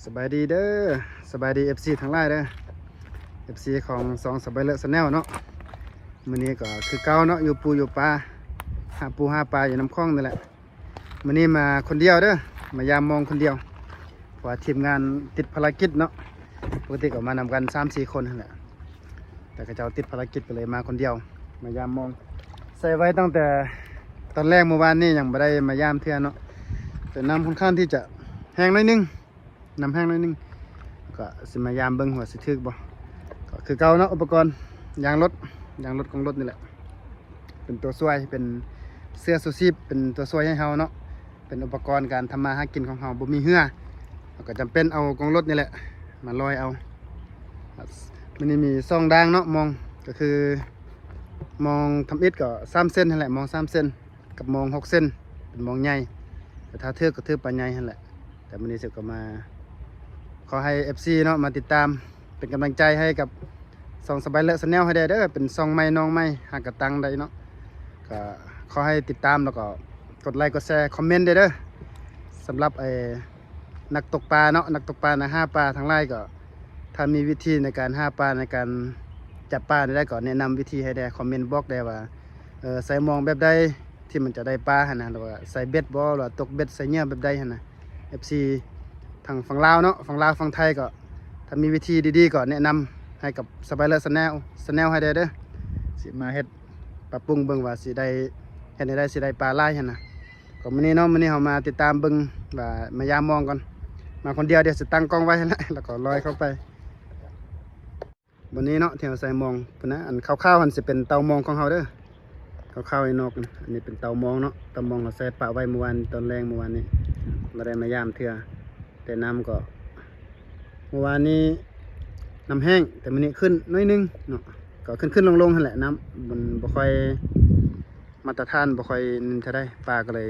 ສະບາຍດີເດີ ສະບາຍດີ ເອັຟຊີ ທັງຫຼາຍເດີ ເອັຟຊີ ຂອງຊ່ອງສະບາຍເລີ Channel ເນາະ. ມື້ນີ້ກໍຄືເກົ່າເນາະ ຢູ່ປູຢູ່ປາ ຫາປູຫາປາຢູ່ນ້ຳຂອງນີ້ແຫຼະ. ມື້ນີ້ມາຄົນດຽວເດີ ມາຢາມມອງຄົນດຽວ ເພາະວ່າທີມງານຕິດພາລະກິດເນາະ. ປົກກະຕິກໍມານຳກັນສາມສີ່ຄົນຫັ້ນແຫຼະ ແຕ່ເຂົາເຈົ້າຕິດພາລະກິດກໍເລີຍມາຄົນດຽວ ມາຢາມມອງ. ໃສ່ໄວ້ຕັ້ງແຕ່ຕອນແລງມື້ວານນີ້ ຍັງບໍ່ໄດ້ມາຢາມເທື່ອເນາະ ແຕ່ນ້ຳຄ່ອນຂ້າງທີ່ຈະແຮງໜ້ອຍໜຶ່ງ ນ້ຳແຮງໜ້ອຍໜຶ່ງ ກໍຊິມາຢາມເບິ່ງວ່າຊິຖືກບໍ່. ກໍຄືເກົ່າເນາະ ອຸປະກອນ ຢາງລົດ ຢາງລົດ ຂອງລົດນີ້ແຫຼະ ເປັນຕົວຊ່ວຍ ເປັນເສື້ອຊູຊີບ ເປັນຕົວຊ່ວຍໃຫ້ເຮົາເນາະ. ເປັນອຸປະກອນການທຳມາຫາກິນຂອງເຮົາ ບໍ່ມີເຮືອ ເຮົາກໍຈຳເປັນເອົາກອງລົດນີ້ແຫຼະມາລອຍເອົາ. ມື້ນີ້ມີສອງດ່າງເນາະ ມອງ ກໍຄືມອງທຳອິດກໍສາມເຊັນຫັ້ນແຫຼະ ມອງສາມເຊັນ ກັບມອງຫົກເຊັນ ເປັນມອງໃຫຍ່ ແຕ່ຖ້າຖືກກໍຖືປາໃຫຍ່ຫັ້ນແຫຼະ. ແຕ່ມື້ນີ້ເຮົາກໍມາຂໍໃຫ້ ເອັຟຊີ ເນາະ ມາຕິດຕາມ ເປັນກຳລັງໃຈໃຫ້ກັບຊ່ອງສະບາຍເລີ Channel ໃຫ້ແດ່ເດີ ເປັນຊ່ອງໃໝ່ນ້ອງໃໝ່ຫາກະຕັ້ງໄດ້ເນາະ. ກໍຂໍໃຫ້ຕິດຕາມ ແລ້ວກໍກົດໄລ ກົດແຊ ຄອມເມັນໄດ້ເດີ. ສຳລັບໄອ້ນັກຕົກປາເນາະ ນັກຕົກປາ ນັກຫາປາທັງຫຼາຍ ກໍຖ້າມີວິທີໃນການຫາປາ ໃນການຈັບປາແນວໃດ ກໍແນະນຳວິທີໃຫ້ແດ່ ຄອມເມັນບອກແດ່ວ່າ ເອີ ໃສ່ມອງແບບໃດ ທີ່ມັນຈະໄດ້ປາຫັ້ນນະ ຫຼືວ່າໃສ່ເບັດບໍ່ ຫຼືວ່າຕົກເບັດໃສ່ເຫຍື່ອແບບໃດຫັ້ນນະ. ເອັຟຊີ ທາງຝັ່ງລາວເນາະ ຝັ່ງລາວຝັ່ງໄທ ກໍຖ້າມີວິທີດີໆ ກໍແນະນຳໃຫ້ກັບສະບາຍເລີ Channel Channel ໃຫ້ແດ່ເດີ. ຊິມາເຮັດປັບປຸງເບິ່ງວ່າຊິໄດ້ເຮັດແນວໃດ ຊິໄດ້ປາຫຼາຍຫັ້ນນະ. ກໍມື້ນີ້ເນາະ ມື້ນີ້ເຮົາມາຕິດຕາມເບິ່ງວ່າ ມາຢາມມອງກ່ອນ ມາຄົນດຽວ ດຽວຊິຕັ້ງກ້ອງໄວ້ຫັ້ນແຫຼະ ແລ້ວກໍລອຍເຂົ້າໄປ. ບາດນີ້ເນາະ ທີ່ເຮົາໃສ່ມອງພຸ້ນນະ ອັນຂາວໆຫັ້ນຊິເປັນເຕົາມອງຂອງເຮົາເດີ ຂາວໆຢູ່ນອກ. ອັນນີ້ເປັນເຕົາມອງເນາະ ເຕົາມອງເຮົາໃສ່ປະໄວ້ມື້ວານ ຕອນແລງມື້ວານນີ້ ບໍ່ໄດ້ມາຢາມເທື່ອ. ແຕ່ນ້ຳກໍມື້ວານນີ້ນ້ຳແຫ້ງ ແຕ່ມື້ນີ້ຂຶ້ນໜ້ອຍໜຶ່ງເນາະ ກໍຂຶ້ນໆລົງໆຫັ້ນແຫຼະ. ນ້ຳມັນບໍ່ຄ່ອຍມາດຕະຖານ ບໍ່ຄ່ອຍນັ້ນເທົ່າໃດ ປາກໍເລີຍ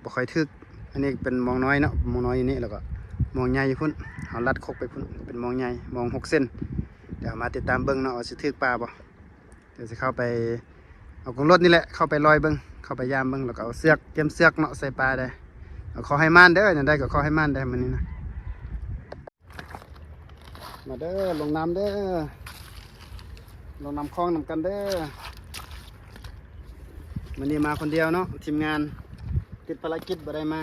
ບໍ່ຄ່ອຍຖືກ. ອັນນີ້ເປັນມອງນ້ອຍເນາະ ມອງນ້ອຍຢູ່ນີ້ ແລ້ວກໍມອງໃຫຍ່ຢູ່ພຸ້ນ ເຮົາລັດຄົກໄປພຸ້ນ ເປັນມອງໃຫຍ່ ມອງຫົກເຊັນ. ດຽວເຮົາມາຕິດຕາມເບິ່ງເນາະວ່າຊິຖືກປາບໍ່. ດຽວຊິເຂົ້າໄປເອົາກອງລົດນີ້ແຫຼະ ເຂົ້າໄປລອຍເບິ່ງ ເຂົ້າໄປຢາມເບິ່ງ ແລ້ວກໍເອົາເຊືອກ ກຽມເຊືອກເນາະ ໃສ່ປາແດ່. ເອົາ ຂໍໃຫ້ໝານເດີ ແນວໃດກໍຂໍໃຫ້ໝານແດ່ມື້ນີ້ນະ. ມາເດີ ລົງນ້ຳເດີ ລົງນ້ຳຂອງນຳກັນເດີ. ມື້ນີ້ມາຄົນດຽວເນາະ ທີມງານຕິດພາລະກິດບໍ່ໄດ້ມາ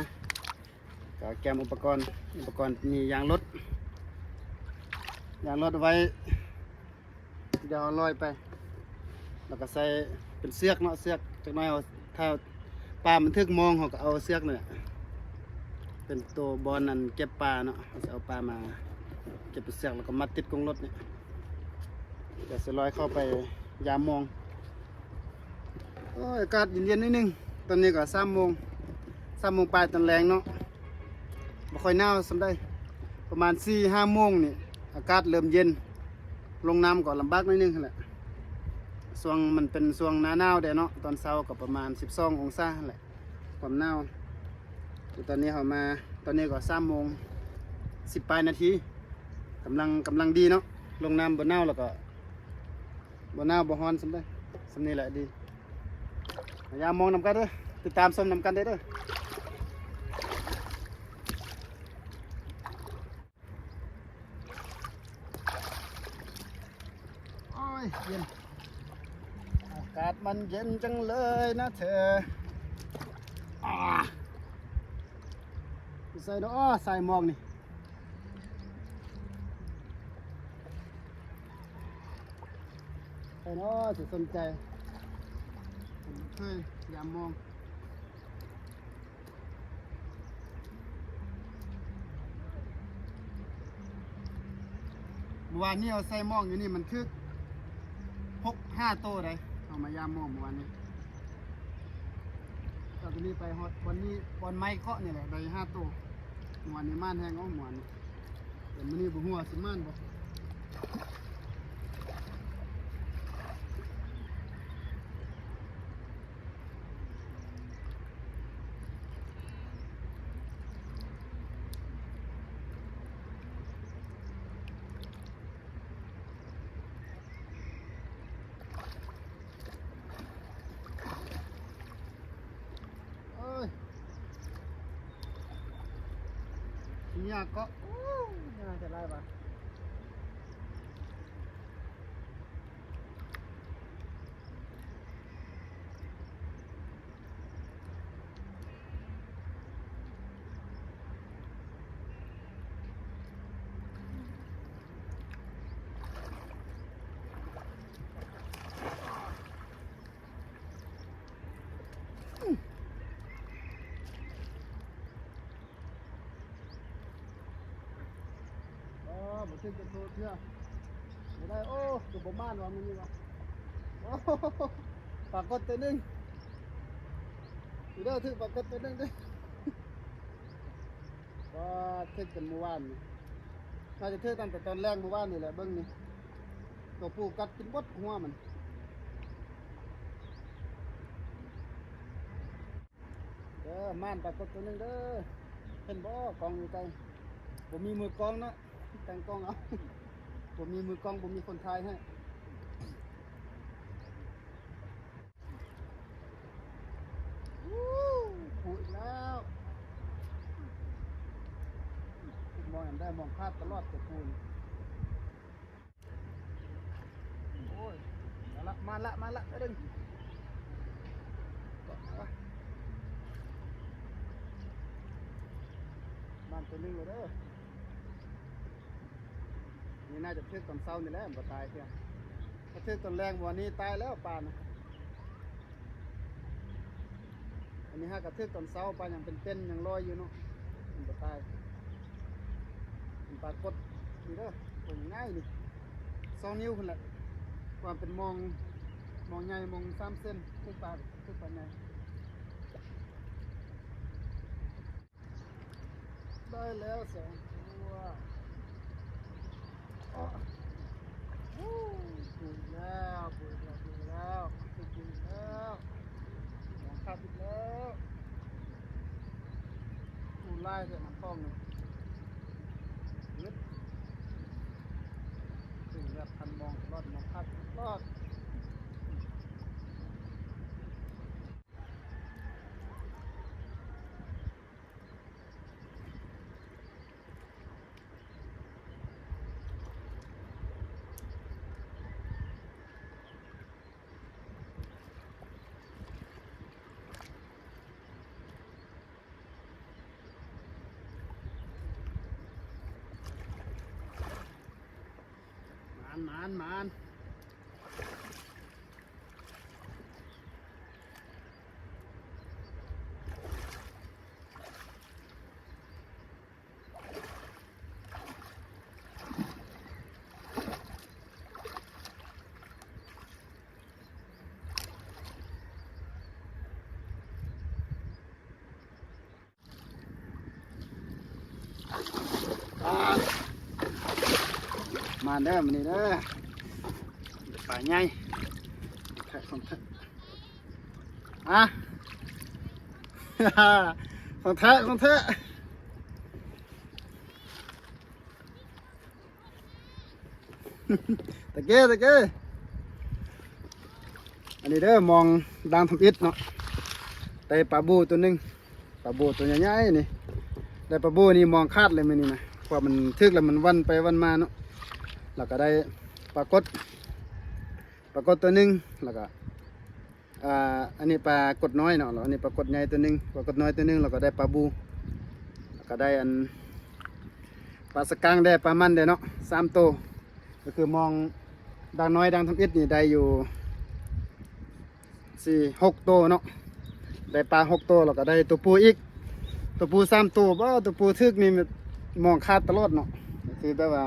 ກໍກຽມອຸປະກອນ ອຸປະກອນມີຢາງລົດ ຢາງລົດໄວ້ ດຽວເອົາລອຍໄປ ແລ້ວກໍໃສ່ເປັນເຊືອກເນາະ ເຊືອກ ຈັກໜ້ອຍເອົາ ຖ້າປາມັນຖືກມອງ ເຮົາກໍເອົາເຊືອກນີ້ແຫຼະ ເປັນໂຕບ່ອນອັນເກັບປາເນາະ ເຮົາຊິເອົາປາມາເກັບເປັນເຊືອກ ແລ້ວກໍມັດຕິດກົງລົດນີ້. ດຽວຊິລອຍເຂົ້າໄປຢາມມອງ. ໂອ້ຍ ອາກາດເຢັນໆໜ້ອຍໜຶ່ງ ຕອນນີ້ກໍສາມໂມງ ສາມໂມງປາຍຕອນແລງເນາະ ບໍ່ຄ່ອຍໜາວສ່ຳໃດ. ປະມານສີ່ຫ້າໂມງນີ້ ອາກາດເລີ່ມເຢັນ ລົງນ້ຳກໍລຳບາກໜ້ອຍໜຶ່ງຫັ້ນແຫຼະ. ຊ່ວງມັນເປັນຊ່ວງໜ້າໜາວແດ່ເນາະ ຕອນເຊົ້າກໍປະມານສິບສອງອົງສາຫັ້ນແຫຼະ ຄວາມໜາວ. ແຕ່ຕອນນີ້ເຮົາມາ ຕອນນີ້ກໍສາມໂມງສິບປາຍນາທີ ກຳລັງ ກຳລັງດີເນາະ ລົງນ້ຳບໍ່ໜາວ ແລ້ວກໍບໍ່ໜາວບໍ່ຮ້ອນສ່ຳໃດ ສ່ຳນີ້ແຫຼະດີ. ມາຢາມມອງນຳກັນເດີ ຕິດຕາມຊົມນຳກັນໄດ້ເດີ. ໂອ້ຍ ເຢັນ ອາກາດມັນເຢັນຈັງເລີຍນະເທີ. ອາ ຢູ່ໃສເນາະ ສາຍໝອກນີ້ ໃຜເນາະຊິສົນໃຈ ເຄີຍຢາມມອງ. ມື້ວານນີ້ເຮົາໃສ່ມອງຢູ່ນີ້ ມັນຖືກຫົກ ຫ້າໂຕໃດ ເຮົາມາຢາມມອງມື້ວານນີ້. ແລ້ວກໍນີ້ໄປຮອດບ່ອນນີ້ ບ່ອນໄມ້ເກາະນີ້ແຫຼະ ໄດ້ຫ້າໂຕ. ມື້ວານນີ້ໝານແຮງເນາະ ມື້ວານນີ້ ແຕ່ມື້ນີ້ບໍ່ຮູ້ວ່າຊິໝານບໍ່. ໂອ້ຍ ມັນ ຍາກເກາະ ໂອ້ຍ ຍາກຈະຫຼາຍວ່າ. ອໍ ບໍ່ຖືກຈັກໂຕເທື່ອ ບໍ່ໄດ້. ໂອ້ ຄືບໍ່ໝານວ່າມື້ນີ້ວ່າ. ໂອ້ ປາກົດໂຕໜຶ່ງ ເດີ ຖືກປາກົດໂຕໜຶ່ງເດີ. ວ່າຖືກແຕ່ມື້ວານນີ້ ໜ້າຈະຖືກຕັ້ງແຕ່ຕອນແລງມື້ວານນີ້ແຫຼະ. ເບິ່ງນີ້ ຕົວຜູ້ກັດກິນເບິດຫົວມັນ. ເດີ ໝານປາກົດໂຕໜຶ່ງເດີ. ເຫັນບໍ່ ກ້ອງຢູ່ໄກ ບໍ່ມີມືກ້ອງເນາະ ຕັ້ງກ້ອງເອົາ ບໍ່ມີມືກ້ອງ ບໍ່ມີຄົນຖ່າຍໃຫ້. ໂອ້ ຜູ້ອີກແລ້ວ ມອງຫຍັງໄດ້ ມອງຂາດຕະຫຼອດ ຕົວຜູ້ນີ້. ໂອ້ຍ ມາລະ ມາລະ ມາລະ ເດີ ເກາະມາວະ. ໝານໂຕໜຶ່ງແລ້ວເດີ. ນີ້ໜ້າຈະຖືກຕອນເຊົ້ານີ້ແຫຼະ ມັນບໍ່ຕາຍເທື່ອ. ຖ້າຖືກຕອນແລງມື້ວານນີ້ຕາຍແລ້ວປານະ. ອັນນີ້ຫາກະຖືກຕອນເຊົ້າ ປາຍັງເປັນໆ ຍັງລອຍຢູ່ເນາະ ມັນບໍ່ຕາຍ. ມັນປາກົດນີ້ເດີ ຕົວໃຫຍ່ນີ້ ສອງນິ້ວພຸ້ນແຫຼະ. ຄວາມເປັນມອງ ມອງໃຫຍ່ ມອງສາມເຊັນ ຄືປາ ຄືປາໃຫຍ່. ໄດ້ແລ້ວສອງຕົວ. ໂອ້ ປູກແລ້ວ ປູກແລ້ວ ປູກແລ້ວ ປູກແລ້ວ ມອງຂາດອີກແລ້ວ. ໂອ້ ຫຼາຍແທ້ນ້ຳຂອງນີ້ ເອີ ເປັນແບບພັນມອງຕະຫຼອດ ມອງຂາດຕະຫຼອດ. ໝານ ໝານ ໝານ. ມາເດີ ມື້ນີ້ເດີ ປາໃຫຍ່ ຂອງແທ້ ຂອງແທ້ ອາ ຂອງແທ້ ຂອງແທ້. ຕະເກ ຕະເກ ອັນນີ້ເດີ ມອງດ່າງທຳອິດເນາະ ໄດ້ປາບູໂຕໜຶ່ງ ປາບູໂຕໃຫຍ່ໆ ນີ້ ໄດ້ປາບູນີ້ ມອງຂາດເລີຍມື້ນີ້ນະ ເພາະວ່າມັນຖືກແລ້ວມັນວັ່ນໄປວັ່ນມາເນາະ. ແລ້ວກໍໄດ້ປາກົດ ປາກົດໂຕໜຶ່ງ ແລ້ວກໍ ອ່າ ອັນນີ້ປາກົດນ້ອຍເນາະ ແລ້ວອັນນີ້ປາກົດໃຫຍ່ໂຕໜຶ່ງ ປາກົດນ້ອຍໂຕໜຶ່ງ ແລ້ວກໍໄດ້ປາບູ ແລ້ວກໍໄດ້ອັນ ປາສະກັງແດ່ ປາມັນແດ່ເນາະ ສາມໂຕ. ກໍຄືມອງດ່າງນ້ອຍດ່າງທຳອິດນີ້ໄດ້ຢູ່ສີ່ ຫົກໂຕເນາະ ໄດ້ປາຫົກໂຕ ແລ້ວກໍໄດ້ຕົວຜູ້ອີກ ຕົວຜູ້ສາມໂຕ. ບໍ່ ຕົວຜູ້ຖືກນີ້ມອງຂາດຕະຫຼອດເນາະ ກໍຄືແບບວ່າ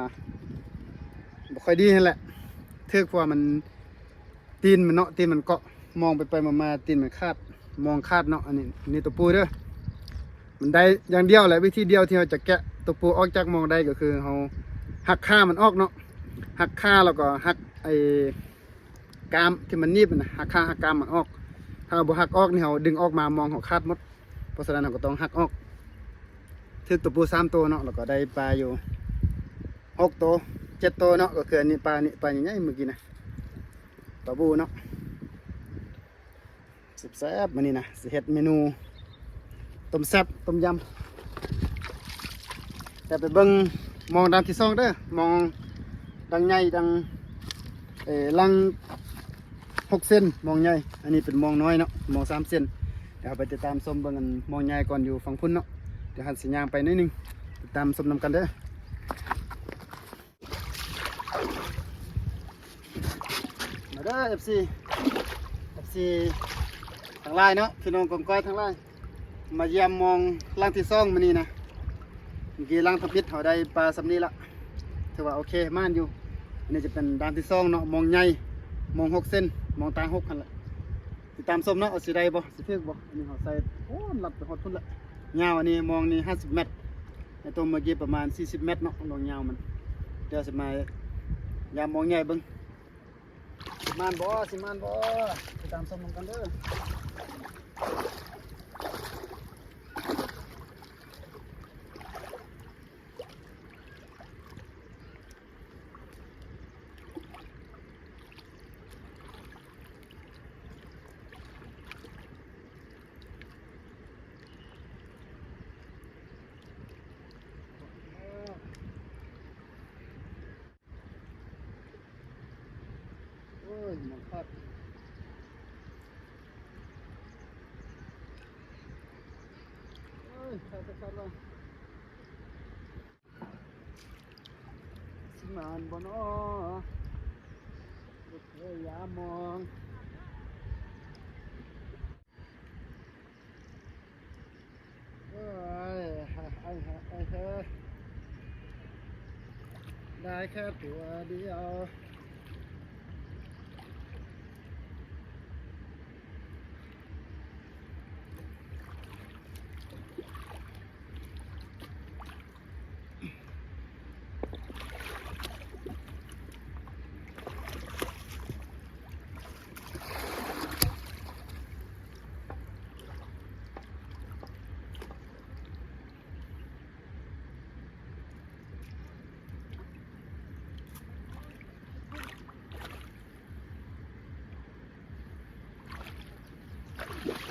ບໍ່ຄ່ອຍດີຫັ້ນແຫຼະ ຖືກເພາະວ່າມັນ ຕີນມັນເນາະ ຕີນມັນເກາະ ມອງໄປໄປມາມາ ຕີນມັນຂາດ ມອງຂາດເນາະ. ອັນນີ້ ອັນນີ້ຕົວປູເດີ ມັນໄດ້ຢ່າງດຽວແຫຼະ ວິທີດຽວທີ່ເຮົາຈະແກະຕົວປູອອກຈາກມອງໄດ້ ກໍຄືເຮົາຫັກຂາມັນອອກເນາະ ຫັກຂາ ແລ້ວກໍຫັກໄອ້ກ້າມທີ່ມັນໜີບຫັ້ນນະ ຫັກຂາຫັກກ້າມມັນອອກ. ຖ້າເຮົາບໍ່ຫັກອອກນີ້ ເຮົາດຶງອອກມາ ມອງເຮົາຂາດໝົດ. ເພາະສະນັ້ນ ເຮົາກໍຕ້ອງຫັກອອກ. ຖືກຕົວປູສາມໂຕເນາະ ແລ້ວກໍໄດ້ປາຢູ່ຫົກໂຕ ເຈັດໂຕເນາະ ກໍຄືອັນນີ້ ປານີ້ ປາໃຫຍ່ໆ ມື້ກີ້ນະ ປາບູເນາະ. ແຊບໆ ມື້ນີ້ນະ ຊິເຮັດເມນູຕົ້ມແຊບ ຕົ້ມຍຳ. ແຕ່ໄປເບິ່ງມອງດັງທີສອງເດີ ມອງດັງໃຫຍ່ ດັງ ເອີ ຫຼັງຫົກເຊັນ ມອງໃຫຍ່. ອັນນີ້ເປັນມອງນ້ອຍເນາະ ມອງສາມເຊັນ. ດຽວເຮົາໄປຕິດຕາມຊົມເບິ່ງອັນມອງໃຫຍ່ກ່ອນ ຢູ່ຝັ່ງພຸ້ນເນາະ. ດຽວເຮົາຊິຍ່າງໄປໜ້ອຍໜຶ່ງ ຕິດຕາມຊົມນຳກັນເດີ. ມາເດີ ເອັຟຊີ ເອັຟຊີທັງຫຼາຍເນາະ ພີ່ນ້ອງກອງກ້ອຍທັງຫຼາຍ ມາຢ້ຽມມອງຫຼັງທີສອງມື້ນີ້ນະ. ເມື່ອກີ້ຫຼັງທຳອິດເຮົາໄດ້ປາສ່ຳນີ້ລະ ຖືວ່າໂອເຄ ໝານຢູ່. ອັນນີ້ຈະເປັນດັງທີສອງເນາະ ມອງໃຫຍ່ ມອງຫົກເຊັນ ມອງຕາຫົກຫັ້ນລະ. ຕິດຕາມຊົມເນາະ ວ່າຊິໄດ້ບໍ່ ຊິຖືກບໍ່. ອັນນີ້ເຮົາໃສ່ ໂອ້ ລັດໄປຮອດພຸ້ນລະ. ຍາວອັນນີ້ມອງນີ້ຫ້າສິບແມັດ ໃນຕົວເມື່ອກີ້ປະມານສີ່ສິບແມັດເນາະ ລວງຍາວມັນ. ດຽວຊິມາຢາມມອງໃຫຍ່ເບິ່ງ ຊິໝານບໍ່ ຊິໝານບໍ່ ຕິດຕາມຊົມນຳກັນເດີ. ໂອ້ຍ ມັນຄັກ ໂອ້ຍ ຄັກ ຄັກ ຄັກ ຊິໝານບໍ່ນໍ ເອີຍ ຢ່າມອງ. ໂອ້ຍ ໄອ້ເຮີ ໄດ້ແຄ່ຕົວດຽວ.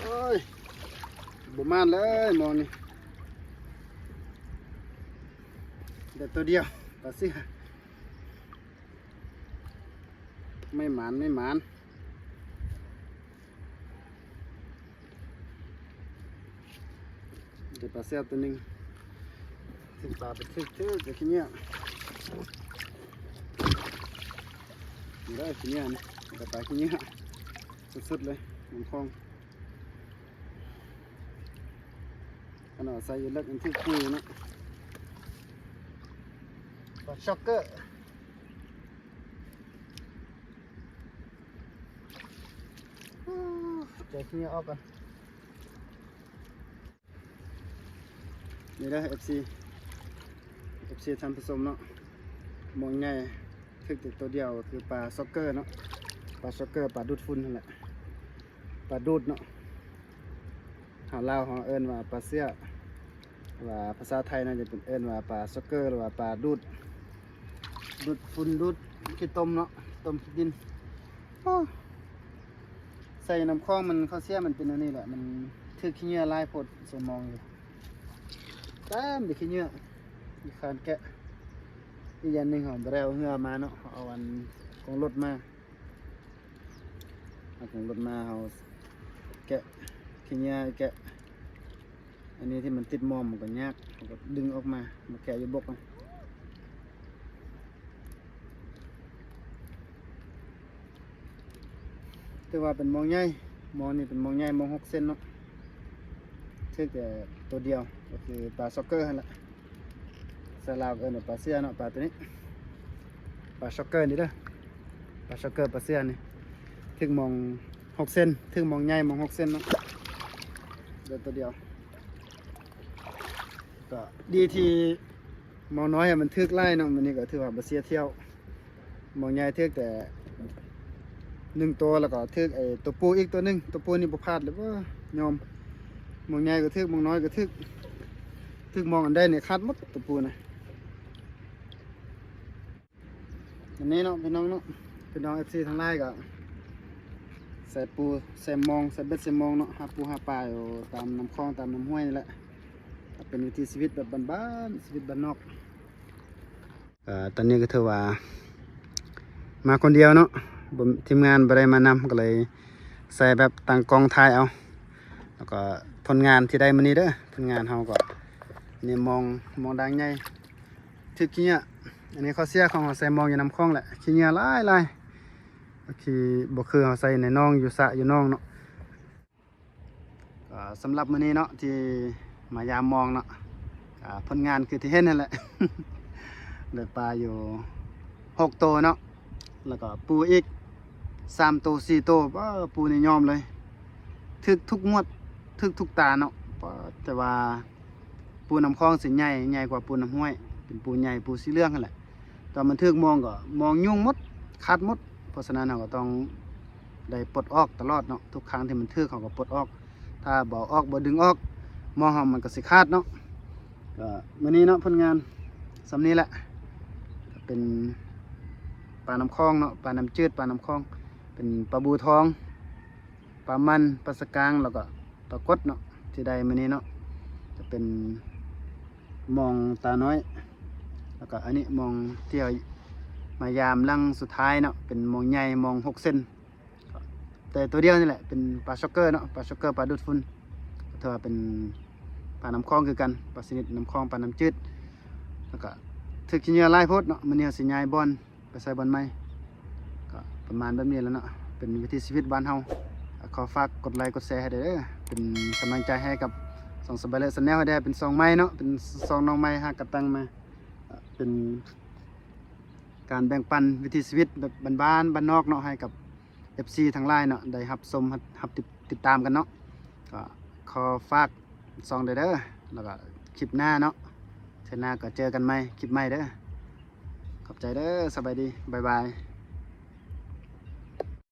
ໂອ້ຍ ບໍ່ມານເລີຍມອງນີ້ ໄດ້ໂຕດຽວ ປາເສືອ ໄມ່ໝານ ໄມ່ໝານ. ໄດ້ປາເສືອໂຕໜຶ່ງ ຖືກປາໄປ ຖືກ ຖືກແຕ່ຂີ້ເຫຍື້ອ ໄດ້ຂີ້ເຫຍື້ອນີ້ ໄດ້ປາຂີ້ເຫຍື້ອ ສຸດໆເລີຍ ນ້ຳຂອງ. ຂະໜາດໃສ່ຢູ່ເລິກ ມັນຖືກຢູ່ເນາະ ປາຊັອກເກີ. ແກະເຫຍື່ອອອກກ່ອນ ນີ້ເດີ ເອັຟຊີ ເອັຟຊີ ທ່ານຜູ້ຊົມເນາະ ມອງໃຫຍ່ ຖືກແຕ່ໂຕດຽວ ຄືປາຊັອກເກີເນາະ ປາຊັອກເກີ ປາດູດຝຸ່ນຫັ້ນແຫຼະ ປາດູດເນາະ. ເຮົາລາວເຮົາເອີ້ນວ່າປາເສື້ອ ວ່າພາສາໄທນະຈະເປັນເອີ້ນວ່າປາຊັອກເກີ ຫຼືວ່າປາດູດ ດູດຝຸ່ນ ດູດຂີ້ຕົມເນາະ ຕົມຂີ້ດິນ. ໂອ້ ໃສ່ນ້ຳຂອງມັນ ເຂົ້າເສຍມັນເປັນແນວນີ້ແຫຼະ ມັນຖືກຂີ້ເຫຍື້ອຫຼາຍໂພດ ໃສ່ມອງຢູ່ ຕາມແຕ່ຂີ້ເຫຍື້ອ ຂີ້ຄ້ານແກະ. ອີກຢ່າງໜຶ່ງເຮົາບໍ່ໄດ້ເອົາເຮືອມາເນາະ ເຮົາເອົາອັນຂອງລົດມາ ເອົາຂອງລົດມາ ເຮົາແກະຂີ້ເຫຍື້ອ ແກະ ອັນນີ້ທີ່ມັນຕິດໝອມມັນກໍຍາກ ເຮົາກໍດຶງອອກມາ ມາແກະຢູ່ບົກ. ຖືວ່າເປັນມອງໃຫຍ່ ມອງນີ້ເປັນມອງໃຫຍ່ ມອງຫົກເຊັນເນາະ ຖືກແຕ່ໂຕດຽວ ກໍຄືປາຊັອກເກີຫັ້ນແຫຼະ. ພາສາລາວເອີ້ນວ່າປາເສື້ອເນາະ ປາໂຕນີ້ ປາຊັອກເກີນີ້ເດີ ປາຊັອກເກີ ປາເສື້ອນີ້ ຖືກມອງຫົກເຊັນ ຖືກມອງໃຫຍ່ ມອງຫົກເຊັນເນາະ ເດີໂຕດຽວ. ກໍດີທີ່ມອງນ້ອຍມັນຖືກຫຼາຍເນາະ ມື້ນີ້ກໍຖືວ່າບໍ່ເສຍຖ້ຽວ. ມອງໃຫຍ່ຖືກແຕ່ໜຶ່ງໂຕ ແລ້ວກໍຖືກໄອ້ໂຕຜູ້ອີກໂຕໜຶ່ງ ໂຕຜູ້ນີ້ບໍ່ພາດເລີຍ ຍອມ. ມອງໃຫຍ່ກໍຖືກ ມອງນ້ອຍກໍຖືກ ຖືກມອງອັນໃດນີ້ຂາດໝົດໂຕຜູ້ນະ. ອັນນີ້ເນາະ ພີ່ນ້ອງເນາະ ພີ່ນ້ອງເອັຟຊີທັງຫຼາຍ ກໍໃສ່ປູໃສ່ມອງ ໃສ່ເບັດໃສ່ມອງເນາະ ຫາປູຫາປາຢູ່ຕາມນ້ຳຂອງ ຕາມນ້ຳຫ້ວຍນີ້ແຫຼະ. ຫາ ເປັນວິຖີຊີວິດແບບບ້ານໆ ຊີວິດບ້ານນອກ. ເອີ ຕອນນີ້ກໍຖືວ່າມາຄົນດຽວເນາະ ບໍ່ ທີມງານບໍ່ໄດ້ມານຳ ກໍເລີຍໃສ່ແບບຕັ້ງກ້ອງຖ່າຍເອົາ. ແລ້ວກໍຜົນງານທີ່ໄດ້ມື້ນີ້ເດີ ຜົນງານເຮົາກໍ ນີ້ມອງ ມອງດາງໃຫຍ່ ຖືກຂີ້ເຫຍື້ອ. ອັນນີ້ຂໍ້ເສຍຂອງເຮົາໃສ່ມອງຢູ່ນ້ຳຂອງແຫຼະ ຂີ້ເຫຍື້ອຫຼາຍໆ ຄືບໍ່ຄືເຮົາໃສ່ໃນໜອງ ຢູ່ສະຢູ່ໜອງເນາະ. ກໍສຳລັບມື້ນີ້ເນາະ ທີ່ມາຢາມມອງເນາະ ກໍຜົນງານຄືທີ່ເຫັນຫັ້ນແຫຼະ ໄດ້ປາຢູ່ຫົກໂຕເນາະ ແລ້ວກໍປູອີກສາມໂຕສີ່ໂຕ ປາ ປູນີ້ຍອມເລີຍ ຖືກທຸກງວດ ຖືກທຸກຕາເນາະ ປາ ແຕ່ວ່າປູນ້ຳຂອງຊິໃຫຍ່ ໃຫຍ່ກວ່າປູນ້ຳຫ້ວຍ ເປັນປູໃຫຍ່ ປູສີເຫຼືອງຫັ້ນແຫຼະ. ຕອນມັນຖືກມອງກໍມອງຫຍຸ້ງໝົດ ຂາດໝົດ ເພາະສະນັ້ນເຮົາກໍຕ້ອງໄດ້ປົດອອກຕະຫຼອດເນາະ ທຸກຄັ້ງທີ່ມັນຖືກເຮົາກໍປົດອອກ ຖ້າບໍ່ເອົາອອກ ບໍ່ດຶງອອກ ມອງເຮົາມັນກໍຊິຂາດເນາະ. ກໍມື້ນີ້ເນາະ ຜົນງານສ່ຳນີ້ແຫຼະ ເປັນປານ້ຳຂອງເນາະ ປານ້ຳຈືດ ປານ້ຳຂອງ ເປັນປາບູທອງ ປາມັນ ປາສະກາງ ແລ້ວກໍປາກົດເນາະ ທີ່ໄດ້ມື້ນີ້ເນາະ ຈະເປັນມອງຕານ້ອຍ ແລ້ວກໍອັນນີ້ມອງທີ່ເຮົາມາຢາມຫຼັງສຸດທ້າຍເນາະ ເປັນມອງໃຫຍ່ ມອງຫົກເຊັນ ແຕ່ໂຕດຽວນີ້ແຫຼະ ເປັນປາຊັອກເກີເນາະ ປາຊັອກເກີ ປາດູດຝຸ່ນ ຖືວ່າເປັນປານ້ຳຂອງຄືກັນ ປາຊະນິດນ້ຳຂອງ ປານ້ຳຈືດ ແລ້ວກໍຖືກຂີ້ເຫຍື້ອຫຼາຍໂພດເນາະ. ມື້ນີ້ເຮົາຊິຍ້າຍບ່ອນ ໄປໃສ່ບ່ອນໃໝ່ ກໍປະມານແບບນີ້ແຫຼະເນາະ ເປັນວິຖີຊີວິດບ້ານເຮົາ. ກໍຂໍຝາກກົດໄລກົດແຊໃຫ້ແດ່ເດີ ເປັນກຳລັງໃຈໃຫ້ກັບຊ່ອງ Spider Channel ໃຫ້ແດ່ ເປັນຊ່ອງໃໝ່ເນາະ ເປັນຊ່ອງນ້ອງໃໝ່ຫາກະຕັ້ງມາ ເປັນການແບ່ງປັນວິຖີຊີວິດແບບບ້ານໆ ບ້ານນອກເນາະ ໃຫ້ກັບ ເອັຟຊີ ທັງຫຼາຍເນາະ ໄດ້ຮັບຊົມ ຮັບ ຮັບຕິດ ຕິດຕາມກັນເນາະ. ກໍຂໍຝາກຊ່ອງແດ່ເດີ ແລ້ວກໍຄລິບໜ້າເນາະ ເທື່ອໜ້າກໍເຈີກັນໃໝ່ ຄລິບໃໝ່ເດີ. ຂອບໃຈເດີ ສະບາຍດີ ບາຍບາຍ.